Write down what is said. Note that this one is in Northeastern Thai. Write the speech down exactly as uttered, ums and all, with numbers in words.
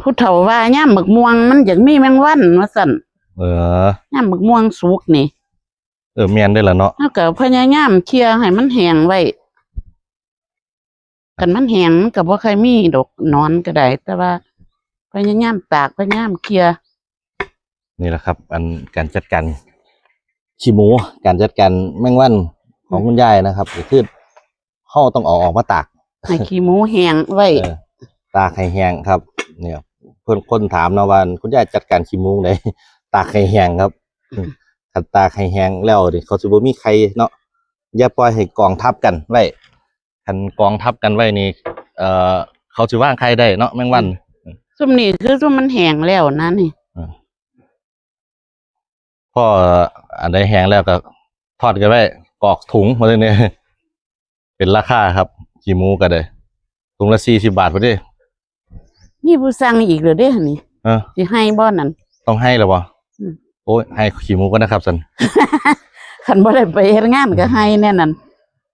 ผู้เฒ่าว่ายามบักม่วงมันอยากมีแมงวันว่าซั่น เออ ยามบักม่วงสุกนี่ เออแม่นได้อล่ะเนาะ เฮาก็พยายามเคลียร์ให้มันแห้งไว้ คันมันแห้งมันก็บ่ค่อยมีดอกหนอนก็ได้ แต่ว่า พยายามตากพยายามเคลียร์ นี่แหละครับ อันการจัดการขี้หมู การจัดการแมงวันของคุณยายนะครับก็คือเฮาต้องเอาออกมาตาก ให้ขี้หมูแห้งไว้ เออตากให้แห้งครับ เนี่ย เพิ่นคนถามเนาะว่าคุณยายจัดการขี้หมูไดตากให้แห้งครับ คันตากให้แห้งแล้วนี่เขาสิบ่มีไข่เนาะ อย่าปล่อยให้กองทับกันไว้ คันกองทับกันไว้นี่ เอ่อ เขาสิวางไข่ได้เนาะแมงวัน ซุมนี้คือซุมมันแห้งแล้วนะนี่ พออันใดแห้งแล้วก็ทอดกันไว้ กรอกถุงมาเลยเนี่ย เป็นราคาครับ ขี้หมูก็ได้ ถุงละสี่สิบบาทพอดี มีผู้สั่งอีกแล้วเด้นี่ เออ สิให้บ่นั่น ต้องให้แล้วบ่ อืม โอ้ย ให้ขี้หมูก็นะครับสัน คันบ่ได้ไปเฮ็ดงานก็ให้แน่นั่น